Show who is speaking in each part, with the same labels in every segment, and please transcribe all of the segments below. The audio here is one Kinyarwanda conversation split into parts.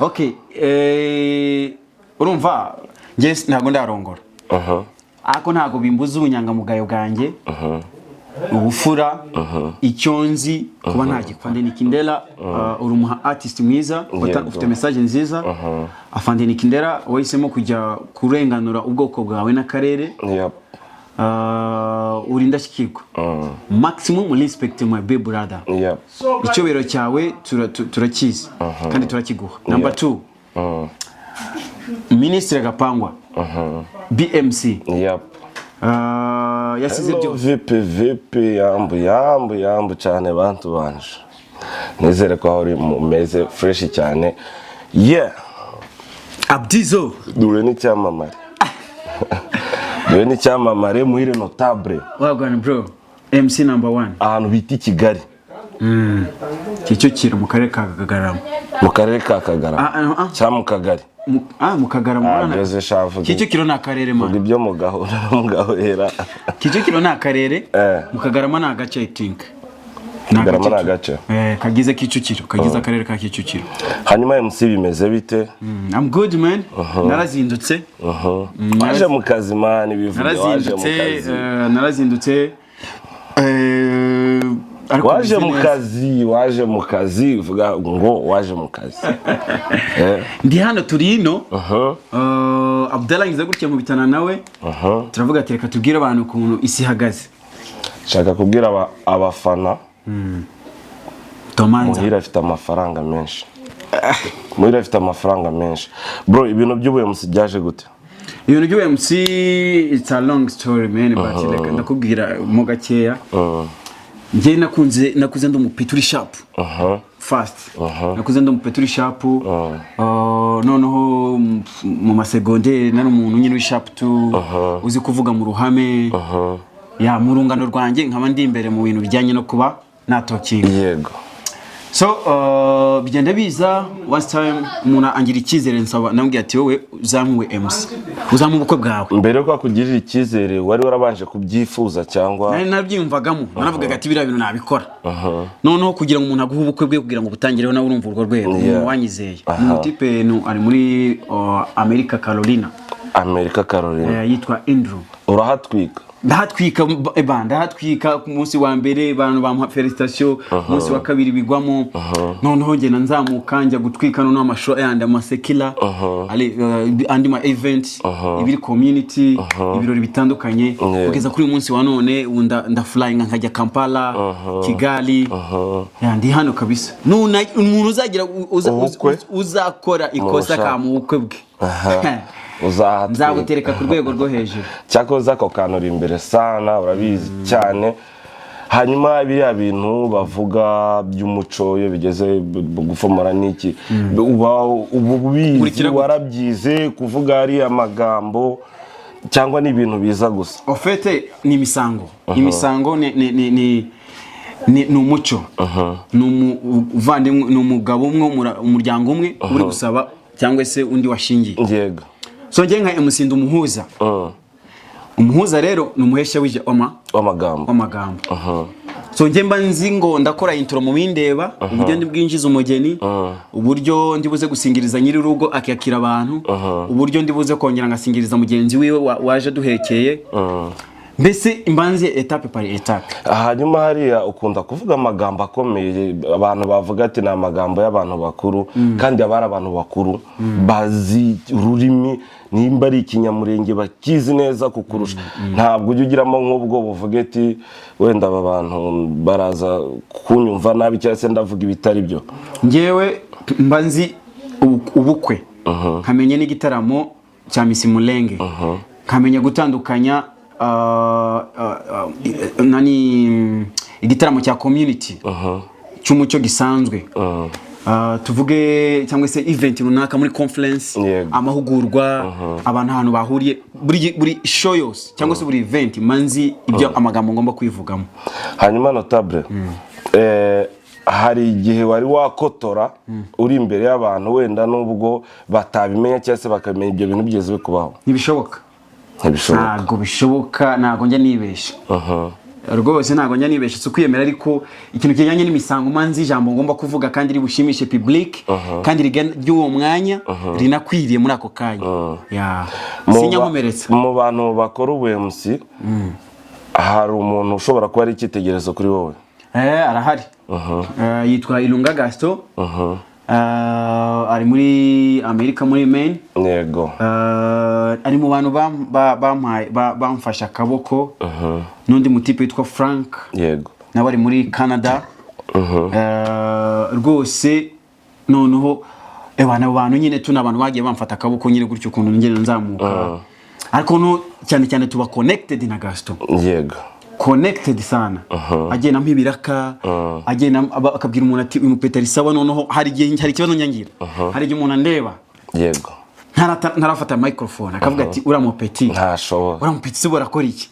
Speaker 1: Okay, urumva njye ntabwo ndarongora, ariko ntabwo bimbuza ubunyangamugayo bwanjye, ubufura, icyo nzi kuba nta Afande Nikindera. Uri umu artist mwiza, ufite message nziza. Afande Nikindera, wahisemo kujya kurenganura ubwoko bwawe n'akarere. Uri indashyikirwa, maximum respect, my big brother. Icyubahiro cyawe turakizi kandi turakiguha. Number two, Minisitiri Gapangwa BMC, yasize
Speaker 2: Hello,
Speaker 1: byose.
Speaker 2: Vipi vipi, yambu yambu yambu cyane bantu banje. Nizere ko aho uri mumeze fresh cyane. Yeah.
Speaker 1: Abdizo.
Speaker 2: Dure n'icyamamare. Dure n'icyamamare Muhire Notable.
Speaker 1: Wagwan bro, MC number one.
Speaker 2: Ahantu bita i Kigali.
Speaker 1: Kicukiro, mu karere ka Kagarama.
Speaker 2: Mu karere ka Kagarama.
Speaker 1: Ah, ah, ah.
Speaker 2: Cyangwa mu kagari.
Speaker 1: Mu Kagarama.
Speaker 2: Ah,
Speaker 1: urabona?
Speaker 2: byose shavuga.
Speaker 1: Kicukiro ni akarere,
Speaker 2: Vuga
Speaker 1: man.
Speaker 2: ibyo mu gahura no mu gahera.
Speaker 1: Kicukiro ni akarere. Mu Kagarama ni agace, I think. Ni
Speaker 2: Kagarama ni agace.
Speaker 1: Kagize Kicukiro, kagize akarere ka Kicukiro.
Speaker 2: Hanyuma MC, bimeze bite?
Speaker 1: I'm good man, narazindutse.
Speaker 2: Waje mu kazi man, bivuge waje mu
Speaker 1: Narazindutse.
Speaker 2: kazi.
Speaker 1: Narazindutse, ariko
Speaker 2: Waje
Speaker 1: meze
Speaker 2: mu
Speaker 1: neza.
Speaker 2: kazi, waje mu kazi, uvuga ngo waje mu kazi.
Speaker 1: Ndi hano, turi ino. Abdallah ngize gutya mu bitana nawe, turavuga ati reka tubwire abantu ukuntu isi ihagaze.
Speaker 2: Nshaka kubwira abafana
Speaker 1: Tomanza.
Speaker 2: Muhire afite amafaranga menshi. Muhire afite amafaranga menshi. Bro, ibintu by'ubu MC byaje gute?
Speaker 1: Ibintu by'ubu MC, it's a long story man, but reka ndakubwira mo gakeya. Njye nakuze ndi umupeti uri sharp, fast. Nakuze ndi umupeti uri sharp. Noneho mu masegonderi nari umuntu nyine uri sharp tu, uzi kuvuga mu ruhame ya mu rungano rwanjye, nkaba ndi imbere mu bintu bijyanye no kuba natokinga. So bigenda biza, one time umuntu angira icyizere, nsaba, namubwiye ati wowe uzampuwe MC, uzampa ubukwe bwawe.
Speaker 2: Mbere yuko akugirira icyizere, wari warabanje kubyifuza cyangwa?
Speaker 1: Nari nabyiyumvagamo, naravugaga ati biriya bintu nabikora. Noneho kugira ngo umuntu aguhe ubukwe bwe, kugira ngo butangireho nawe, urumva urwo rwego, umuntu wanyizeye ni umutipe ari muri America, Carolina.
Speaker 2: Amerika, Carolina.
Speaker 1: Yitwa Andrew.
Speaker 2: Urahatwika.
Speaker 1: Ndahatwika ba ndahatwika. Ku munsi wa mbere abantu bamuha félicitation, umunsi wa kabiri bigwamo. Noneho ngenda nzamuka, njya gutwika noneho amashow yandi, amasekila ari, andi ma event, ibiri community, ibirori bitandukanye, kugeza kuri uyu munsi wa none ubu ndaflyinga nkajya Kampala, Kigali. Ya, ndi hano kabisa. Nuna umuntu uzagira
Speaker 2: Ubukwe?
Speaker 1: uzakora ikosa
Speaker 2: Murusha.
Speaker 1: ka mu bukwe bwe,
Speaker 2: Uzahatwika.
Speaker 1: nzabutereka ku rwego rwo hejuru.
Speaker 2: Cyakoze ako kantu uri imbere sana, urabizi cyane. Hanyuma biriya bintu bavuga by'umuco, iyo bigeze gufomora n'iki, uba ubizi?
Speaker 1: Nkurikira gute?
Speaker 2: Warabyize kuvuga ariya magambo cyangwa ni ibintu biza gusa?
Speaker 1: Au fait ni imisango. Imisango ni umuco, ni umuvandimwe, ni umugabo umwe, umuryango umwe uri gusaba cyangwa se undi washingiye. So njye nka MC ndi umuhuza. Umuhuza rero ni umuhesha
Speaker 2: w'amagambo.
Speaker 1: W'amagambo. So njye mba nzi ngo ndakora intro mu bindeba, uburyo ndi bwinjiza umugeni, uburyo ndi buze gusingiriza nyir'urugo akakira abantu, uburyo ndi buze kongera ngasingiriza mugenzi wiwe waje duhekeye. Mbese mbanze étape par étape.
Speaker 2: Hanyuma hariya ukunda kuvuga amagambo akomeye, abantu bavuga ati ni amagambo y'abantu bakuru, kandi aba ari abantu bakuru bazi ururimi, nimba ari Ikinyamurenge bakizi neza kukurusha. Ntabwo ujya ugiramo nk'ubwo buvuge ati wenda aba bantu baraza kunyumva nabi cyangwa se ndavuga ibitari byo?
Speaker 1: Ngewe mba nzi ubukwe, nkamenya n'igitaramo cya Miss Mulenge, nkamenya gutandukanya nani, igitaramo cya community cy'umuco gisanzwe, tuvuge cyangwa se event runaka muri conference, amahugurwa, abantu ahantu bahuriye, buri show yose cyangwa se buri event mba nzi ibyo amagambo ngomba kwivugamo.
Speaker 2: Hanyuma Notable, hari igihe wari wakotora uri imbere y'abantu, wenda nubwo batabimenya cyangwa se bakamenya, ibyo bintu bigeze bikubaho?
Speaker 1: Ntibishoboka.
Speaker 2: Ntibishoboka.
Speaker 1: Ntabwo bishoboka, ntabwo njya nibesha. Rwose ntabwo njya nibesha, si ukwiyemera, ariko ikintu kijyanye n'imisango manzi, ijambo ngomba kuvuga kandi ribushimishe public kandi ry'uwo mwanya rinakwiriye muri ako kanya. Yeah. Sinyankomeretsa.
Speaker 2: Mu bantu bakora ubu MC, hari umuntu ushobora kuba ari icyitegererezo kuri wowe?
Speaker 1: Arahari. Yitwa Ilunga Gaston. Ari muri Amerika, muri Maine. Ari mu bantu bamfashe akaboko, n'undi mutipe witwa Frank, nawe ari muri Canada. Rwose noneho ewa abo bantu nyine tu ni abantu bagiye bamfata akaboko nyine gutyo ukuntu ngenda nzamuka, ariko no cyane cyane tuba connected na Gaston, connected sana. Agenda ampa ibiraka, agenda akabwira umuntu ati: "Uyu mupeta sawa." Noneho hari igihe hari ikibazo nyangira, hari igihe umuntu andeba ntarafata microphone akavuga ati: "Uriya mupeti
Speaker 2: Ntashobora.
Speaker 1: uriya mupeti se barakora iki?"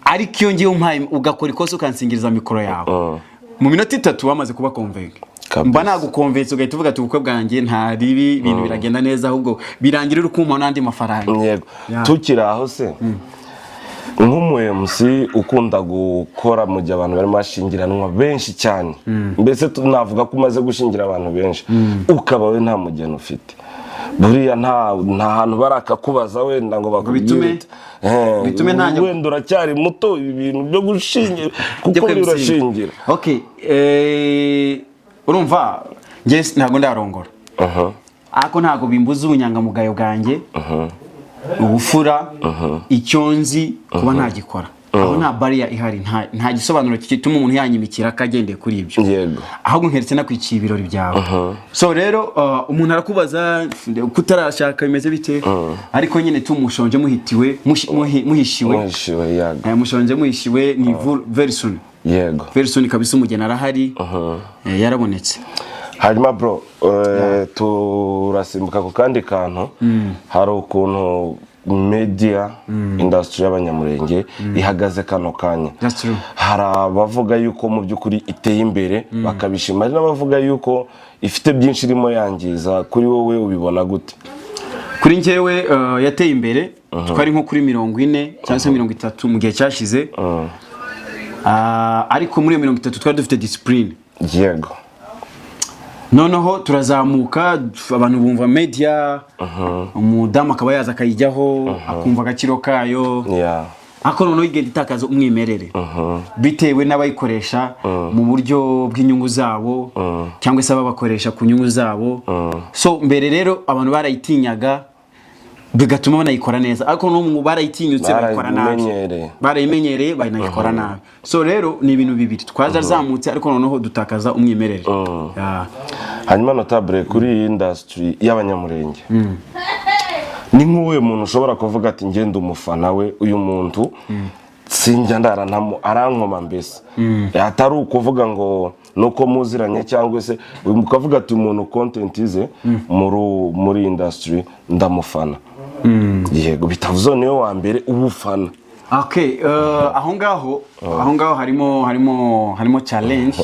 Speaker 1: Ariko iyo ngiye umpaye, ugakora ikosa, ukansingiriza mikoro yawe, mu minota 3 wamaze kuba convaincu. Mba nagukonvense, ugahita uvuga ati: "Ubukwe bwanjye nta ribi, ibintu biragenda neza." Ahubwo birangira uri kumpa n'andi mafaranga.
Speaker 2: Yego. Tukiri aho se, nk'umu MC ukunda gukora mu gihe abantu barimo bashyingiranwa benshi cyane, mbese navuga ko umaze gushyingira abantu benshi, ukaba we nta mugeni ufite, buriya nta hantu barakakubaza wenda ngo bakubwire uti,
Speaker 1: bitume
Speaker 2: wenda uracyari muto, ibi bintu byo gushingira, kuko
Speaker 1: Byo
Speaker 2: buriya
Speaker 1: kwemusinga.
Speaker 2: urashingira?
Speaker 1: Okay, urumva njye ntabwo ndarongora, ariko ntabwo bimbuza ubunyangamugayo bwanjye, ubufura, icyo nzi kuba ntagikora. Aho nta bariya ihari, nta gisobanuro gituma umuntu yanyimikira akagendeye kuri ibyo. Ahubwo nkeretse nakwiciye ibirori byawe. So rero umuntu arakubaza kutarashaka bimeze bite, ariko nyine tumushonje muhitiwe, muhishiwe.
Speaker 2: Muhishiwe, yego.
Speaker 1: Mushonje muhishiwe, ni very soon. Very soon kabisa, umugeni arahari, yarabonetse.
Speaker 2: Hanyuma bro, turasimbuka ku kandi kantu. Hari ukuntu media industry y'Abanyamurenge ihagaze kano kanya.
Speaker 1: That's true.
Speaker 2: Hari abavuga yuko mu by'ukuri iteye imbere bakabishima, hari n'abavuga yuko ifite byinshi irimo yangiza. Kuri wowe ubibona gute?
Speaker 1: Kuri njyewe yateye imbere. Twari nko kuri 40 cyangwa se 30 mu gihe cyashize. Ariko muri iyo 30 twari dufite discipline. Noneho turazamuka, abantu bumva media, umudamu akaba yaza akayijyaho akumva agaciro kayo, ariko noneho igenda itakaza umwimerere bitewe n'abayikoresha mu buryo bw'inyungu zabo cyangwa se ababakoresha ku nyungu zabo. So mbere rero abantu barayitinyaga, bigatuma banayikora neza, ariko n'ubu barayitinyutse bayikora nabi.
Speaker 2: Barayimenyereye.
Speaker 1: Barayimenyereye, banayikora nabi. So rero ni ibintu bibiri: twazazamutse, ariko noneho dutakaza umwimerere. Yeah.
Speaker 2: Hanyuma notable, kuri iyi industry y'Abanyamurenge, ni nk'uwuhe muntu ushobora kuvuga ati: "Ngenda umufana we, uyu muntu sinjya ndara arankoma"? Mbese atari ukuvuga ngo nuko muziranye, cyangwa se ukavuga ati: "Umuntu content ze muri industry ndamufana." Yego, bitavuze niwe wa mbere ubufana.
Speaker 1: Okay, aho ngaho harimo challenge,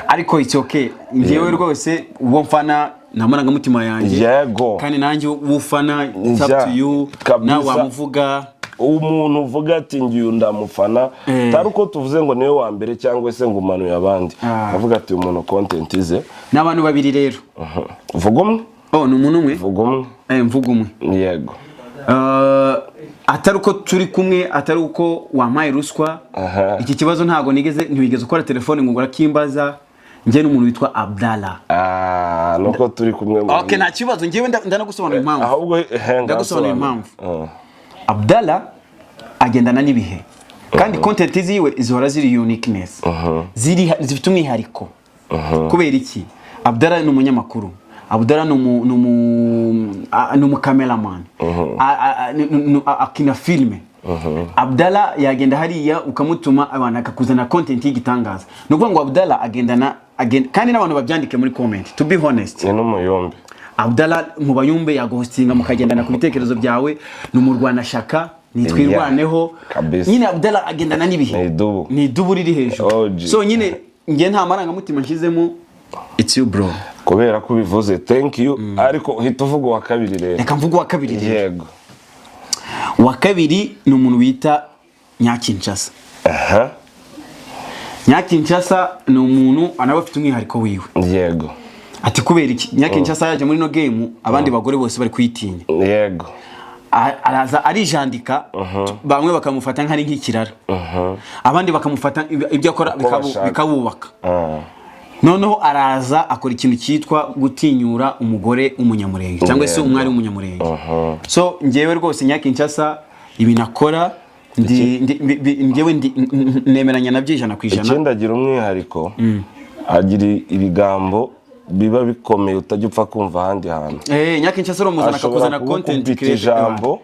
Speaker 1: ariko it's okay. Njyewe rwose uwo mfana nta marangamutima yanjye. Kandi nanjye uwo ufana, it's up to you. Nawe wamuvuga.
Speaker 2: Umuntu uvuga ati: "Ngiye ndamufana," atari uko tuvuze ngo niwe wa mbere cyangwa se ngo umanuye abandi, avuga ati: "Uyu muntu content ze."
Speaker 1: Ni abantu babiri rero.
Speaker 2: Vuga umwe.
Speaker 1: Oh, ni umuntu umwe.
Speaker 2: Vuga umwe.
Speaker 1: Mvuga umwe.
Speaker 2: Yego.
Speaker 1: Atari uko turi kumwe, atari uko wampaye ruswa. Iki kibazo ntabwo nigeze, ntiwigeze ukora telefone ngo urakimbaza. Njye n'umuntu witwa Abdallah.
Speaker 2: Ah, nuko turi kumwe
Speaker 1: Okay, nta kibazo. Njyewe ndanagusobanurira impamvu.
Speaker 2: Ahubwo
Speaker 1: Ndagusobanurira
Speaker 2: ngasobanura.
Speaker 1: impamvu. Abdallah agendana n'ibihe, kandi content ziwe zihora ziri uniqueness, ziri zifite umwihariko. Kubera iki? Abdallah ni umunyamakuru, Abdallah ni umu cameraman, akina filime. Abdallah yagenda hariya ukamutuma abantu akakuzana content y'igitangaza. Ni ukuvuga ngo Abdallah agendana kandi n'abantu babyandike muri comment, to be honest.
Speaker 2: Ni n'umuyumbe.
Speaker 1: Abdallah mu bayumbe yaguhostinga mukagendana ku bitekerezo byawe. Ni umurwanashyaka, nitwirwaneho.
Speaker 2: Kabisa.
Speaker 1: Nyine Abdallah agendana n'ibihe.
Speaker 2: Ni idubu.
Speaker 1: Ni idubu riri hejuru.
Speaker 2: OG.
Speaker 1: So nyine njye nta marangamutima nshyizemo, it's you bro.
Speaker 2: Kubera ko ubivuze, thank you, ariko uhita uvuga uwa kabiri rero.
Speaker 1: Reka mvuge uwa kabiri rero.
Speaker 2: Yego.
Speaker 1: Uwa kabiri ni umuntu bita Nyakinshasa. Nyakinshasa ni umuntu nawe afite umwihariko wiwe. Ati kubera iki Nyakinshasa yaje muri no game, abandi bagore bose bari kuyitinya? Araza arijandika, bamwe bakamufata nk'ari nk'ikirara, abandi bakamufata ibyo akora
Speaker 2: bashaka.
Speaker 1: bikabubaka. Noneho araza akora ikintu cyitwa gutinyura umugore w'Umunyamurenge cyangwa se umwari w'Umunyamurenge. So ngewe rwose Nyakinshasa ibintu akora ngewe nemeranya nabyo 100%.
Speaker 2: Ikindi, agira umwihariko, agira ibigambo biba bikomeye utajya upfa kumva ahandi hantu.
Speaker 1: Nyakinshasa uramuzana
Speaker 2: Ashobora
Speaker 1: akakuzana content
Speaker 2: kugukubita
Speaker 1: creator.
Speaker 2: ijambo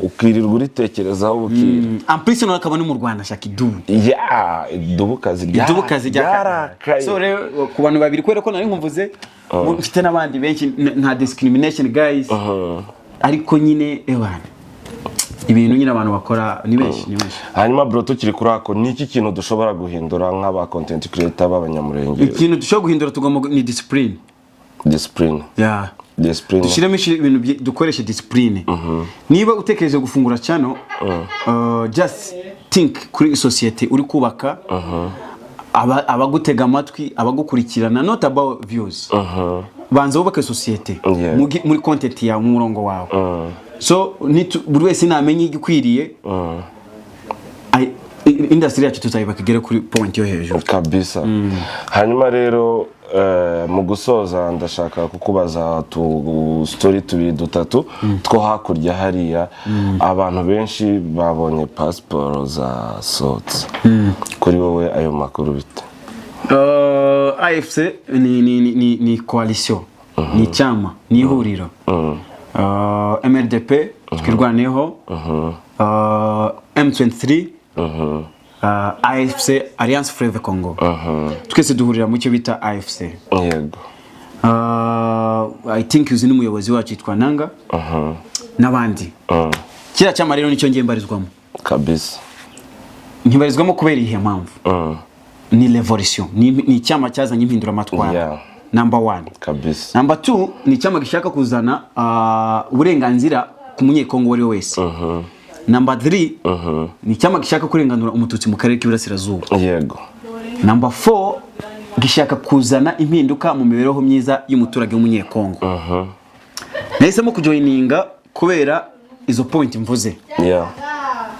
Speaker 2: ukirirwa uritekerezaho bukira.
Speaker 1: En plus noneho akaba no mu Rwanda ashaka idubu.
Speaker 2: Ya, idubukazi.
Speaker 1: Idubukazi
Speaker 2: ryarakaye.
Speaker 1: So rero ku bantu babiri, kubera ko nari nkumvuze, mfite n'abandi benshi, nta discrimination guys, ariko nyine ewana ibintu nyine abantu bakora ni benshi, ni benshi.
Speaker 2: Hanyuma bro, tukiri kuri ako, ni iki kintu dushobora guhindura nk'aba content creator b'Abanyamurenge?
Speaker 1: Ikintu dushobora guhindura tugomba ni discipline.
Speaker 2: Discipline.
Speaker 1: Yeah.
Speaker 2: Discipline.
Speaker 1: Dushyiremo ibintu dukoreshe discipline. Niba utekereje gufungura channel, just think kuri society uri kubaka, abagutega amatwi, abagukurikirana, not about views. Banza wubake society muri content yawe, mu murongo wawe. So buri wese namenya igikwiriye, industry yacu tuzayubaka igere kuri point yo hejuru.
Speaker 2: Kabisa. Hanyuma rero mu gusoza ndashaka kukubaza tu story tubiri dutatu two hakurya hariya. Abantu benshi babonye pasiporo zasohotse. Kuri wowe ayo makuru bite?
Speaker 1: AFC ni coalition, ni icyama, ni ihuriro. MRDP, Twirwaneho, M23, AFC, Alliance Fleuve Congo, twese duhurira mu cyo bita AFC. I think uzi n'umuyobozi wacu yitwa Nanga n'abandi. Kiriya cyama rero nicyo ngiye mbarizwamo. Nkibarizwamo kubera iyihe mpamvu? Ni revolution, ni icyama cyazanye impinduramatwara. Number one. Number two, ni icyama gishaka kuzana uburenganzira ku Munyekongo uwo ari we wese. Number three, ni icyama gishaka kurenganura Umututsi mu karere k'Iburasirazuba. Number four, gishaka kuzana impinduka mu mibereho myiza y'umuturage w'Umunyekongo. Nahisemo kujoininga kubera izo point mvuze.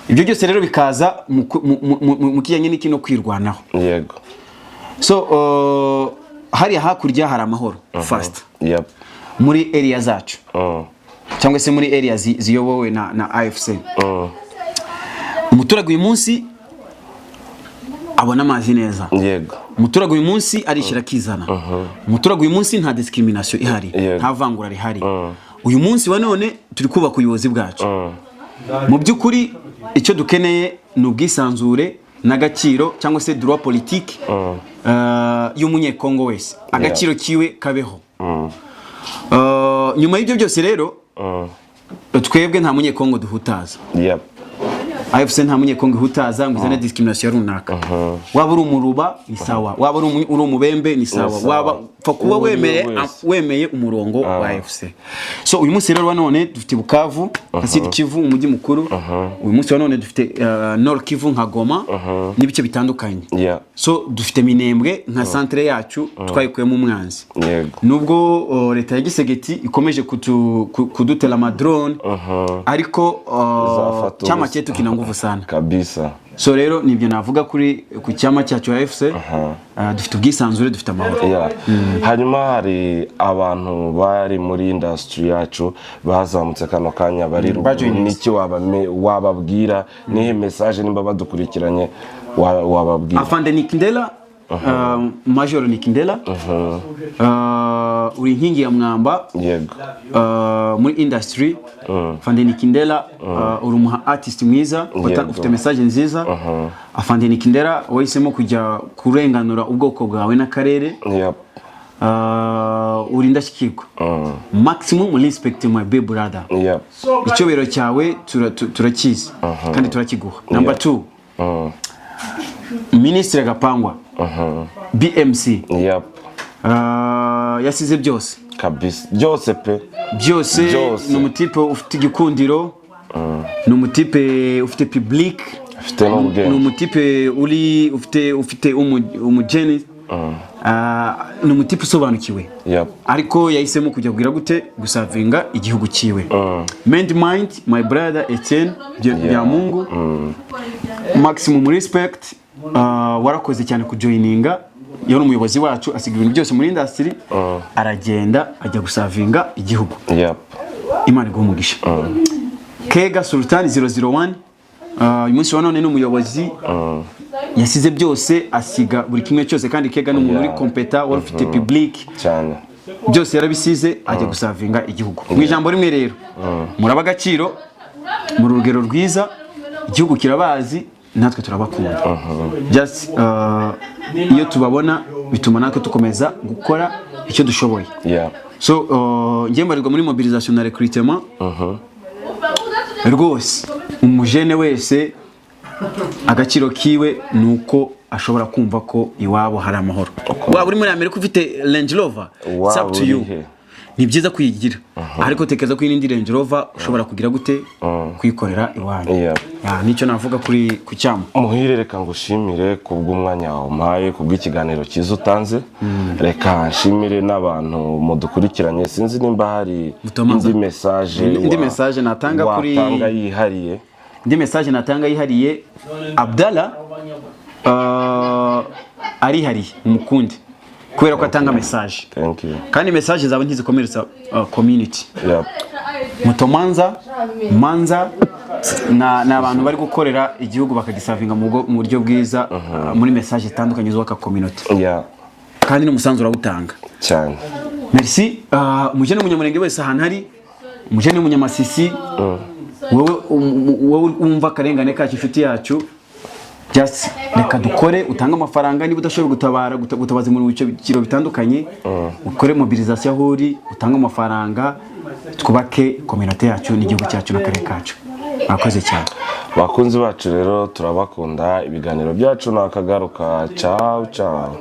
Speaker 1: Ibyo byose rero bikaza mu kijyanye n'iki no kwirwanaho. So hariya hakurya hari amahoro first muri area zacu cyangwa se muri area ziyobowe na AFC. Umuturage uyu munsi abona amazi neza. Umuturage uyu munsi arishyira akizana. Umuturage uyu munsi nta discrimination ihari, nta vangura rihari. Uyu munsi wa none turi kubaka ubuyobozi bwacu. Mu by'ukuri icyo dukeneye ni ubwisanzure n'agaciro cyangwa se droit politique y'Umunyekongo wese, agaciro kiwe kabeho. Nyuma y'ibyo byose rero, twebwe nta Munyekongo duhutaza. AFC nta Munyekongo ihutaza ngo izane discrimination runaka. Waba uri Umuruba ni sawa, waba uri Umubembe ni sawa,
Speaker 2: Ni sawa.
Speaker 1: waba pfa kuba
Speaker 2: Uwo uri we
Speaker 1: wemeye
Speaker 2: wese.
Speaker 1: wemeye umurongo wa AFC. So uyu munsi rero wa none dufite Bukavu nka Sud Kivu, umujyi mukuru. Uyu munsi wa none dufite Nord Kivu nka Goma n'ibice bitandukanye. So dufite Minembwe nka centre yacu, twayikuyemo umwanzi. Nubwo leta ya Tshisekedi ikomeje kudutera amadrone, ariko
Speaker 2: Izafata
Speaker 1: chama
Speaker 2: ubusa.
Speaker 1: chetu kina nguvu sana. So rero nibyo navuga kuri ku cyama cyacu AFC. Dufite ubwisanzure, dufite amahoro.
Speaker 2: Yeah. Hanyuma hari abantu bari muri industry yacu bazamutse kano kanya bari ruguru.
Speaker 1: Bajoininze.
Speaker 2: Niki wababwira? Nihe message nimba badukurikiranye wababwira?
Speaker 1: Afande Nikindela, Major Nikindela, uri inkingi ya mwamba muri industry. Afande Nikindela, uri umu artist mwiza, ufite message nziza. Afande Nikindela, wahisemo kujya kurenganura ubwoko bwawe n'akarere. Uri indashyikirwa. Maximum respect, my big brother. Icyubahiro cyawe turakizi kandi turakiguha. Number two, Minisitiri Gapangwa BMC, yasize byose.
Speaker 2: Kabisa, byose pe.
Speaker 1: Byose.
Speaker 2: Byose.
Speaker 1: Ni umutipe ufite igikundiro, ni umutipe ufite public.
Speaker 2: Afite n'ubwenge.
Speaker 1: Ni umutipe uri ufite umugeni. Ni umutipe usobanukiwe, ariko yahisemo kujya kugira gute? Gusavinga igihugu cyiwe. Mind mind my brother Etienne Byamungu, maximum respect. Warakoze cyane kujoininga. Yari umuyobozi wacu, asiga ibintu byose muri industry, aragenda ajya gusavinga igihugu. Imana iguha umugisha. Kega Sultan 001, uyu munsi wa none ni umuyobozi, yasize byose, asiga buri kimwe cyose. Kandi Kega ni umuntu uri competent, wari ufite public,
Speaker 2: cyane.
Speaker 1: Byose yarabisize ajya gusavinga igihugu. Mu ijambo rimwe rero, muraba agaciro mu rugero rwiza, igihugu kirabazi, natwe turabakunda. Just iyo tubabona bituma natwe dukomeza gukora icyo dushoboye. So njye mbarirwa muri mobilisation na recrutement. Rwose umujene wese agaciro kiwe ni uko ashobora kumva ko iwabo hari amahoro. Waba uri muri Amerika ufite Range Rover, it's
Speaker 2: Waba
Speaker 1: up to
Speaker 2: uri
Speaker 1: you.
Speaker 2: he?
Speaker 1: Ni byiza kuyigira, ariko tekereza ko iyindi Range Rover ushobora kugira gute? Kuyikorera iwanyu. Yeah, nicyo navuga kuri ku cyama.
Speaker 2: Muhire, reka ngushimire kubw'umwanya wawe umpaye, kubw'ikiganiro cyiza utanze. Reka nshimire n'abantu mudukurikiranye. Sinzi nimba hari
Speaker 1: Mutomanza.
Speaker 2: indi message
Speaker 1: Indi message natanga kuri-
Speaker 2: watanga yihariye.
Speaker 1: Indi message natanga yihariye, Abdallah arihariye, umukundi kubera ko atanga message,
Speaker 2: Thank you.
Speaker 1: kandi message zawe ntizikomeretsa community. Mutomanza Manza ni abantu bari gukorera igihugu bakagisavinga mu buryo bwiza, muri message zitandukanye zubaka community, kandi n'umusanzu urawutanga.
Speaker 2: Cyane.
Speaker 1: Merci. Umujene w'Umunyamurenge wese ahantu ari, umujene w'Umunyamasisi, wowe wumva akarengane kacu, inshuti yacu, just reka dukore, utange amafaranga niba udashoboye gutabara, gutabaza mu byiciro bitandukanye, ukore mobilisation aho uri, utange amafaranga, twubake communauté yacu n'igihugu cyacu n'akarere kacu. Murakoze cyane.
Speaker 2: Bakunzi bacu rero, turabakunda. Ibiganiro byacu ni akagaruka. Ciao ciao.